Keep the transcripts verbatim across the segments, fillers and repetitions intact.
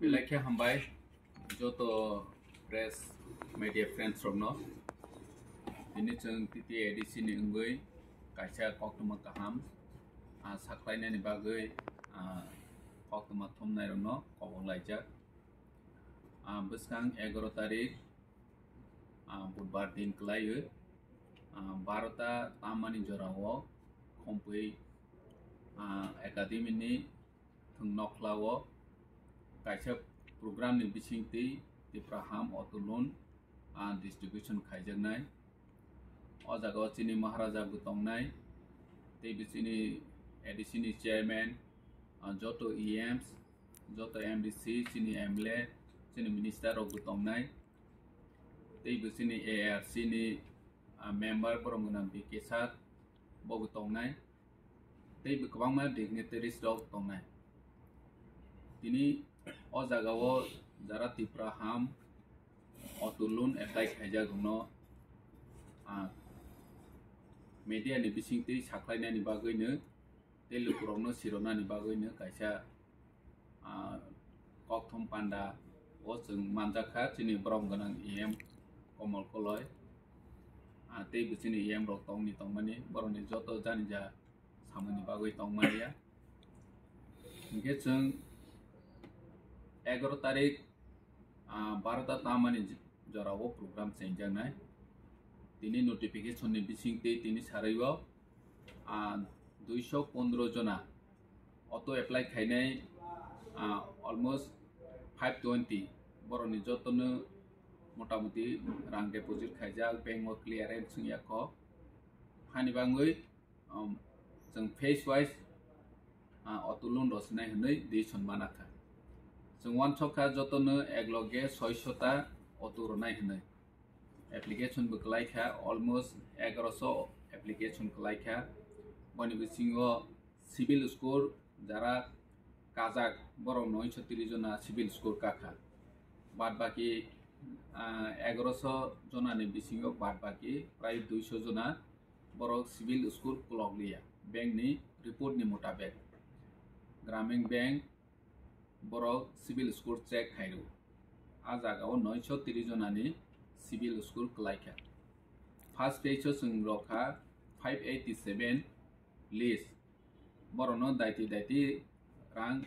Belai khe hambai joto press media friends rokno. Tini chwng T T A D C ni wngwi kaisa koktwma kaham, ah, sakhlainani bagwi, ah, koktwma thumnai rokno kobok laijak. Ah, bwskang egaroh tarik, ah, budbar din kwlaiwi, ah, barota tamani jorao Khompui, ah, academy ni thwng nokhlao kaisa program ni bisingtwi Tipra Ham Auto Loan, ah, distribution khaijaknai. O jagao chini Maharaja bo tongnai, teibo chini A D C ni chairman, ah, joto E Ms, joto M D C, chini M L A, chini minister rok bo tongnai. Teibo chini A R C ni, ah, member borok gwnang B K Sir bo bo tongnai. Teibo kwbangma dignitaries rok tongnai. Tini o jagao jara Tipra Ham Auto Loan apply khaijak rokno, ah, media ni bisingtwi sakhlainani bagwino tei lukurokno sironani bagwino kaisa, ah, kokthum panda o chwng manjakha chini borom gwnang E M Komol Koloi, ah, teibo chini E M rok tongni tongmani borokni joto jani ja samani bagwi tongmaya. Hinkhe chwng egaroh tarik, ah, barota tamani j-, jorao program chengjaknai. Tini notification ni bisingtwi tini sarwi o, ah, duiso pondro jona auto apply khainai, ah, almost five twenty borokni jotono motamoti rang deposit khaijak, bank o clearance wngya kho. Hani bagwi, um, chwng phase wise, ah, auto loan rwsinai hwnwi decision manakha. Chwng uansukha jotono ekloge soiso ta auto rwnai hwnwi. Application bo kwlaikha, almost egaroso application kwlaikha. Boni bisingo civil score jara kajak borok noisho tris jona civil score kakha. Bad baki, ah, egaroso jonani bisingo bad baki prai duiso jona borok civil score kwlokliya, bank ni report ni mutabek. Gramin Bank borok civil score check khairw. A jagao noisho tris jonani civil score kwlaikha. First phase o chwng rokha five eighty seven list. Borokno daiti daiti rang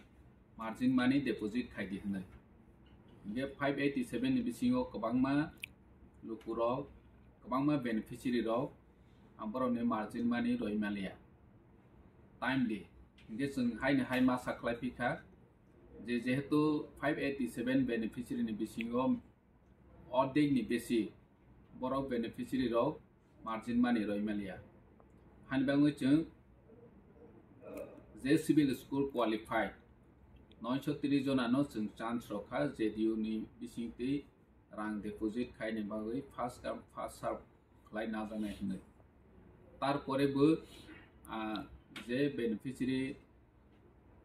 margin money deposit khaidi hwnwi. Hinkhe five eighty seven ni bisingo kwbangma lukurok, kwbangma beneficiary rok, ah, borokni margin money roi maliya. Timely. Hinkhe chwng haini hai masa khlai phikha je, jehetu five eighty seven beneficiary ni bisingo ordek ni besi borok beneficiary rok margin money roi maliya. Hani bagwi chwng je civil score qualified noisho tris jonano chwng chance rokha J D U ni bisingtwi rang deposit khaini bagwi first come first serve khlai najaknai hwnwi. Tarpore bo, ah, je beneficiary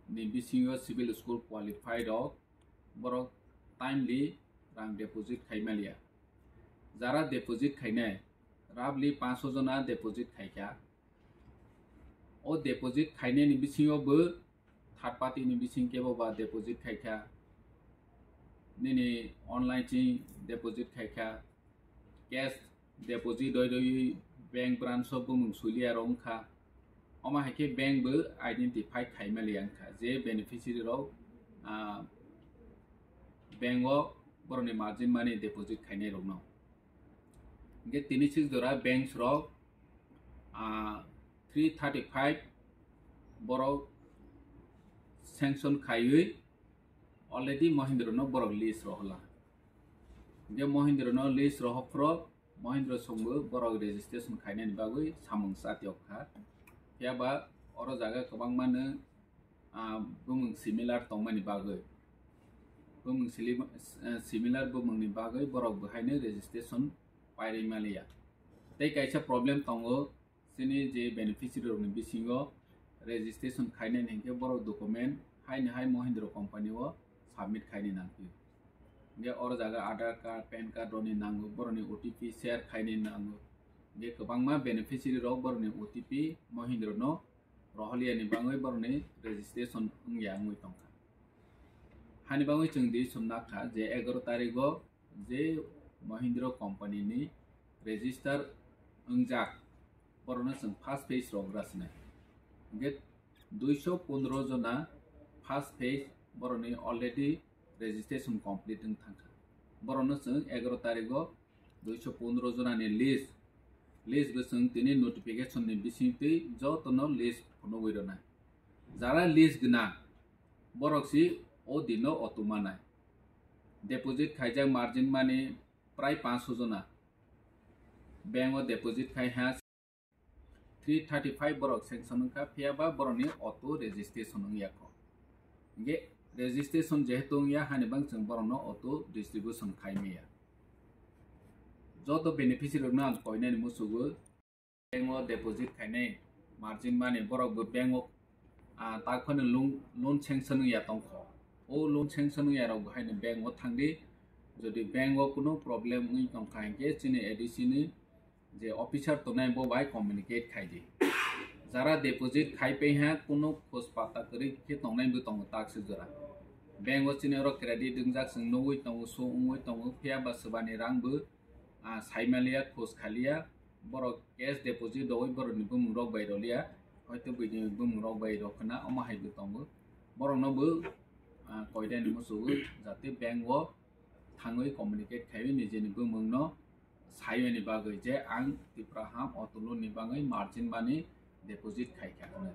ni bisingo civil score qualified rok borok timely rang deposit khai maliya. Jara deposit khainai roughly pancho jona deposit khaikha. O deposit khainai ni bisingo bo third party ni bising kebo ba deposit khaikha. Nini online ching deposit khaikha. Cash deposit doi doi bank branch o bumung suliya rok wngkha. Omo hai khe bank bo identify khai maliya wngkha je beneficiary rok, ah, bank o borokni margin money deposit khainai rokno. Hinkhe tini sik jora banks rok, ah, three thirty five borok sanction khaiwi already Mahindra no borok list rohorla. Hinkhe Mahindra no list rohorphro Mahindra songbo borok registration khainani bagwi samung chatiok kha. Phiya ba oro jaga kwbangma no, ah, bumung similar tongmani bagwi, bumung sili-, eh, similar bumungni bagwi borok bo haino registration pairwi maliya. Tei kaisa problem tongo, chini je beneficiary rokni bisingo registration khainani hinkhe borok document haino hai Mahindra company o submit khaini nangphi. Hinkhe oro jaga Aadhaar card, pan card rokni nango, borokni O T P share khaini nango. Hinkhe kwbangma beneficiary rok borokni O T P Mahindra no rohorliyani bagwi borokni registration wngya wngwi tongkha. Hani bagwi chwng di sumna kha je egaroh tarigo je Mahindra company ni register wngjak, borokno chwng first phase rok rasinai. Hingke duiso pondro jona first phase borokni already registration complete wng thangkha. Borokno chwng egaroh tarigo duiso pondro jonani list, list bo chwng tini notification ni bisingtwi jotono list phunugwi rwnai. Jara list gwnang, borok si o dino auto manai. Deposit khaijak margin money prai panch jona. Bank o deposit khai ha three thirty five borok sanction wngkha, phiya ba borokni auto registration wngya kho. Hingke registration jehetu wngya, hani bang chwng borokno auto distribution khai maya. Joto beneficiary rokno ang koinani musugo. Bank o deposit khainai margin money borok bo bank o, ah, tak phano loan, loan sanction wngya tongkho. O loan sanction wngya rok bo haino bank o thangdi. Jodi bank o kuno problem wngwi tongkha hinkhe chini A D C ni je officer tongnai bo bai communicate khaidi. Jara deposit khai paiha kuno khos pata kwrwi khe tongnai bo tongo tak se jora. Bank o chini oro credit wngjak chwng nugwi tongo, so wngwi tongo, phiya ba swbani rang bo, ah, saimaliya, khos khaliya, borok cash deposit rogwi borokni bumung rok bai roliya, hoito buini bumung rok bai rok khna omo hai bo tongo. Borokno bo, ah, koidani musugo jate bank o thangwi communicate khaiwi nijeni bumungno saiwini bagwi je ang Tipra Ham auto loan ni bagwi margin money deposit khai kha hwnwi.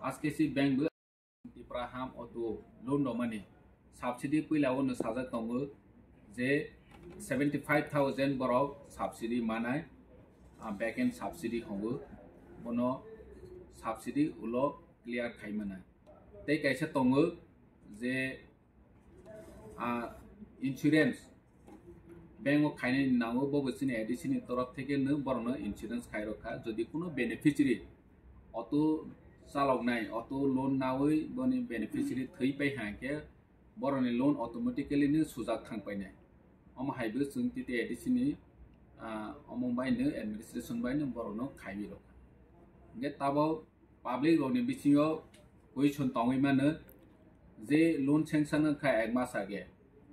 Aske si bank bo Tipra Ham auto loan romani subsidy puila o no sajak tongo je seventy five thousand borok subsidy manai, ah, back end subsidy hongo, bono subsidy ulo clear khai manai. Tei kaisa tongo je, ah, insurance bank o khainani nango, bo bo chini A D C ni torof theke no borokno insurance khai rok kha. Jodi kuno beneficiary auto chaloknai, auto loan nawi boni beneficiary thwi pai ha hinkhe borokni loan automatically no sujak thang painai. Omo hai bo chwng T T A D C ni, ah, omo bai no administration bai no borokno khaiwi rok kha. Hinkhe tabok public rokni bisingo question tongwi mano je loan sanction wngkha ek mas age,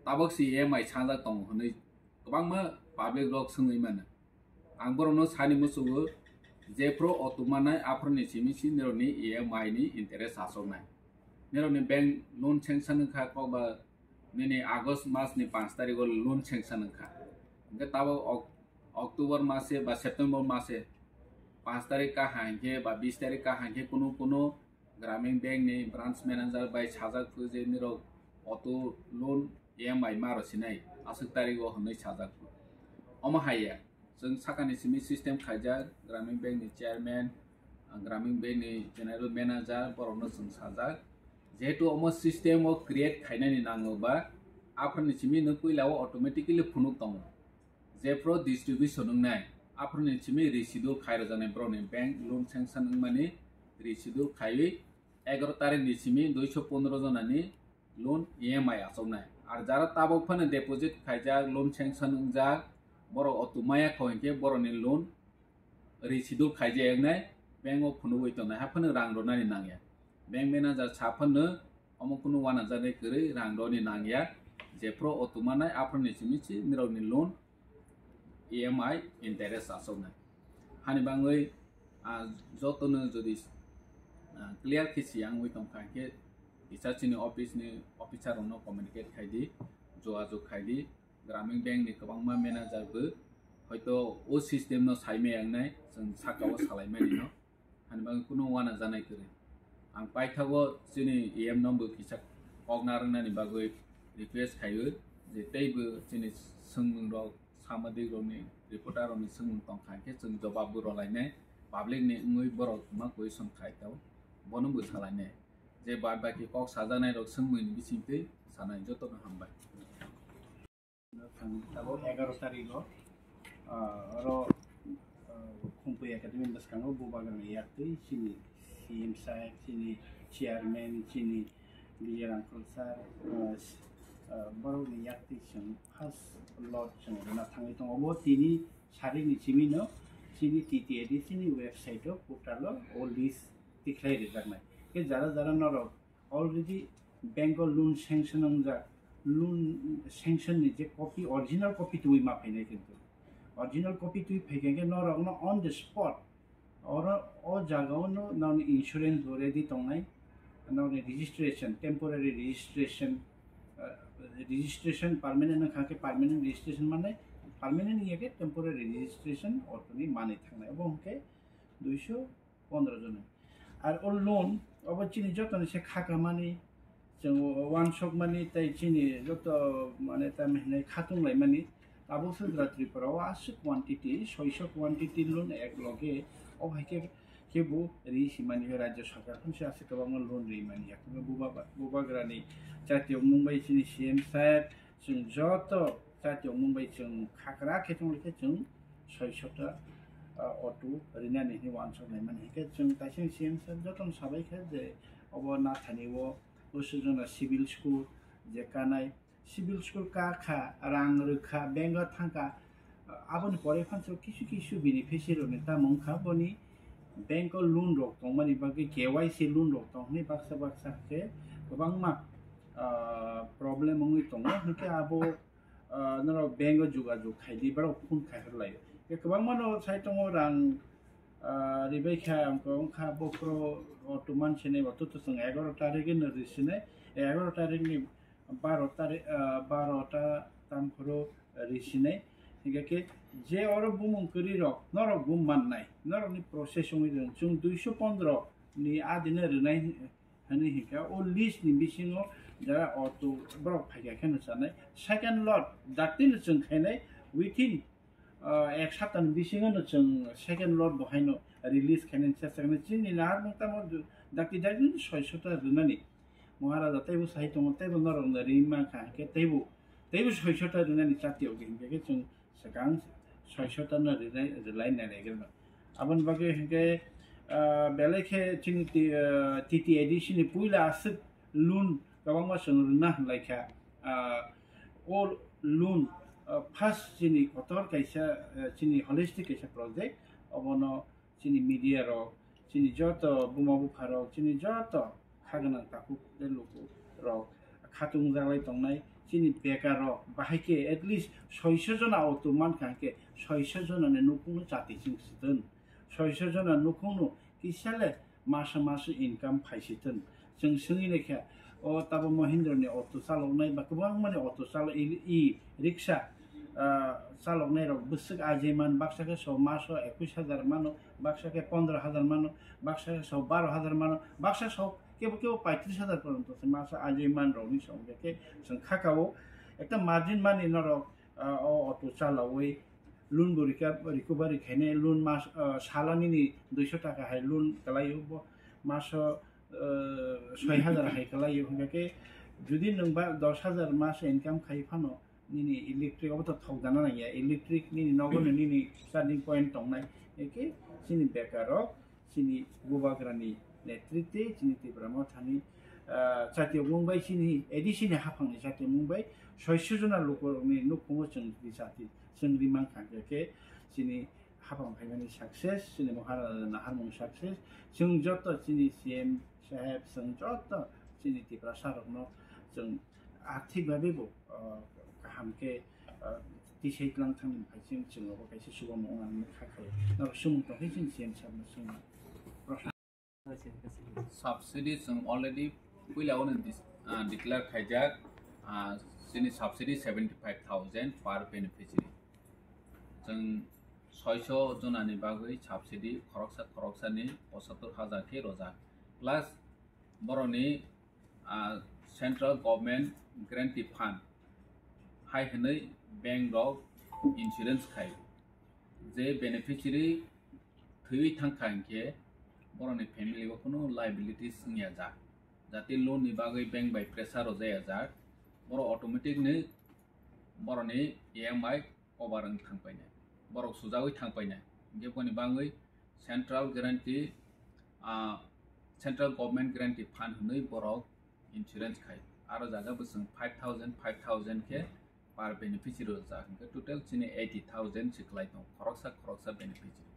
tabok se E M I sanjak tongo hwnwi kwbangma public rok swngwi mano. Ang borokno sani musugo, jephru auto manai aphuruni simi si nirokni E M I ni interest achuknai. Nirokni bank loan sanction wngkha kokba nini August mas ni panch tarikh o loan sanction wngkha. Hingke tabok Ok-, October mase ba September mase panch tarikh kaha hinkhe ba bis tarikh kaha hinkhe kunu kunu Gramin Bank ni branch manager bai sajak phu je nirok auto loan E M I ma rw sinai aswk tarikh o hwnwi sajak phu. Omo hai ya, chwng sakani simi system khaijak, Gramin Bank ni chairman, Gramin Bank ni general manager borokno chwng sajak. Jehetu omo system o create khainani nango ba, aphuruni simi no puila o automatically phunuk tongo. Jephru distribution wngnai, aphuruni simi reschedule khai rwjaknai borokni bank loan sanction wngmani reschedule khaiwi egaroh tarikh ni simi duiso pondro jonani loan E M I achuknai. Ar jara tabok phano deposit khaijak, loan sanction wngjak, borok auto maya kho hinkhe borokni loan reschedule khaijak wngnai, bank o phunugwi tongnai, haphano rang rwnani nangya. Bank manager sa phano omo kunu uanajaknai kwrwi rang rwni nangya, jephru auto manai aphuruni simi si nirokni loan E M I interest achuknai. Hani bangwi, ah, jotono jodi, ah, clear khe siyangwi tongkha hinkhe kisa chini office ni officer rokno communicate khaidi, jogajog khaidi, Gramin Bank ni kwbangma manager bo hoito o system no saimaya wngnai, chwng saka o salaimani no. Hani bagwi kunu uanajaknai kwrwi. Ang paithago chini E M no bo kisa kok narwknani bagwi request khaio je teibo chini swngmung rok, samajik rokni, reporter rokni swngmung tongkha hinkhe chwng jobab bo rwlainai, public ni wngwi borok ma question khai tao, bono bo salainai. Je bad baki kok sajaknai rok swngmung ni bisingtwi sanai, jotono hambai. Thang tabok egaroh tarikh o, ah, oro, ah, Khumpui Academy bwskango Bubagrani yaktwi chini C M saheb, chini chairman, chini Vijay Rangkhal sir, ah, s-, ah, borokni yaktwi chwng first lot chwng rwna thangwi tongo. Bo tini sarikni simino chini T T A D C ni website o portal o o list tikhlai rijak nai. Khe jara jara norok already Bank o loan sanction wngjak, loan sanction ni je copy, original copy twi ma phainai kintu. Original copy twi phaikha khe norokno on the spot oro o jaga o no nokni insurance bo ready tongnai, nokni registration, temporary registration, uh, registration permanent wngkha khe permanent registration mannai, permanent wngya khe temporary registration auto ni manwi thangnai. Obo hwnkhe duiso pondro jona. Ar o loan obo chini jotoni se khakamani, chwng uansukmani tei chini joto mane tamo hinwi khatung laimani. Tabuk se jora Tripura o aswk quantity, soiso quantity loan ek loge o hai khe kebo ri simani, rajya sarkar phano se aswk kwbangma loan ri mani. Yakungno bubagra ni chati ongmung bai chini C M sir, chwng joto chati ongmung bai chwng khakra khe tong khe chwng soiso ta, ah, auto rinani hinwi uansuk laimani. Hinkhe chwng kaisa C M sir jotono sabai kha je obo nathani o bwswk jona civil school je kanai, civil school ka kha, rang rwkha, bank o thangkha, aboni pore phansa kisu kisu beneficiary rokni tamo wngkha boni bank o loan rok tongmani bagwi K Y C loan rok tong hwnwi baksa baksa khe kwbangma, ah, problem wngwi tongo. Hinkhe abo, ah, norok bank o jogajog khai di, borok phone khai rw lai. Hinkhe kwbangma no sai tongo rang, ah, ribai kha, wngkha bokhoro auto man sinai bo, to to chwng egaroh tarikh no ri sinai, egaroh tarikh ni baro tari-, ah, baro ta tam phuru ri sinai. Hinkhe khe je oro bumung kwrwi rok norok bo mannai, norokni process wngwi rw chwng duiso pondro ni adino rwnai hwnwi hinkha. O list ni bisingo jara auto borok phaikha kheno chanai. Second lot dakti no chwng khainai within ah, ek saptani bisingo no chwng second lot bo haino release khainani chesta khainai. Chini nahar mung tamo dakti dakti no soiso ta rwnani. Maharaja teibo sai tongo, teibo norok no ri mankha, hinkhe teibo, teibo soiso ta rwnani chati o hinkhe khe chwng swkang soiso ta no rwnai, rwlai nai nai gwnang. Aboni bagwi hinkhe, ah, belai khe chini T-, ah, T T A D C ni puila aswk loan kwbangma chwng rwna hwnlai kha. Ah, o loan, ah, first chini kotor kaisa, ah, chini holistic kaisa project, obono chini media rok, chini joto buma bupha rok, chini joto kha gwnang takhuk tei luku rok khatung jaglai tongnai, chini bekar rok bahai khe at least soiso jona auto mankha hinkhe soiso jona ni nukhung no chati chwng swtun, soiso jona nukhung no kisa le masa masa income phaisithun. Chwng swngwi naikha, o tabo Mahindra ni auto chaloknai ba kwbangmani auto chalo-, i, i rickshaw, ah, chaloknai rok bwswk ajai man, baksa khe so maso ekwis hajar mano, baksa khe pondro hajar mano, baksa khe so baro hajar mano, baksa so kebo kebo paitris hajar poronto se maso ajai man rokni song khe chwng khakao ekta margin mani norok, ah, o auto chalawi loan bo rika-, recovery khainai, loan mas, ah, sala nini duiso taka hai loan kwlaio, bo maso, ah, soi hajar hai kwlaio, hingkha khe jodi nwng ba dos hajar mas income khai phano nini electric obo to thok dana nangya, electric nini nogo no nini charging point tongnai, eke chini bekar rok chini bubagrani netritwe chini Tipra Mothani, ah, chati mung bai chini A D C ni haphangni chati mung bai soiso jona lukurokni nukhungo chwng ri chati, chwng ri mankha, hingkha khe chini haphang phaimani success, chini Maharaja naharmung success, chwng joto chini C M saheb, chwng joto chini Tiprasa rokno chwng arthik babe bo, ah, kaham khe, ah, tisai tlang thangni phai chwng, chwng obo kaisa chubamu wngna kha khai. Norok sumung tongkhe chini C M sahebno sumung. Subsidy chwng already puila ono dis-, ah, declare khaijak, ah, chini subsidy seventy five thousand per beneficiary. Chwng soiso jonani bagwi subsidy khoroksa khoroksani pochattor hajar khe rwjak. Plus boroni, ah, Central Government Guarantee Fund hai hwnwi bank rok insurance khai. Je beneficiary thwiwi thangkha hinkhe boroni family o kunu liabilities wngya jak. Jati loan ni bagwi bank bai pressure rwjaya jak. Borok automatic ni boroni E M I cover wng thangpainai, borok sujagwi thangpainai. Hinkhe boni bagwi Central Guarantee, ah, Central Government Guarantee Fund hwnwi borok insurance khai. Aro jaga bwswng five thousand, five thousand khe per beneficiary rwjak. Hinkhe total chini eighty thousand se kwlai tongo, khoroksa khoroksa beneficiary.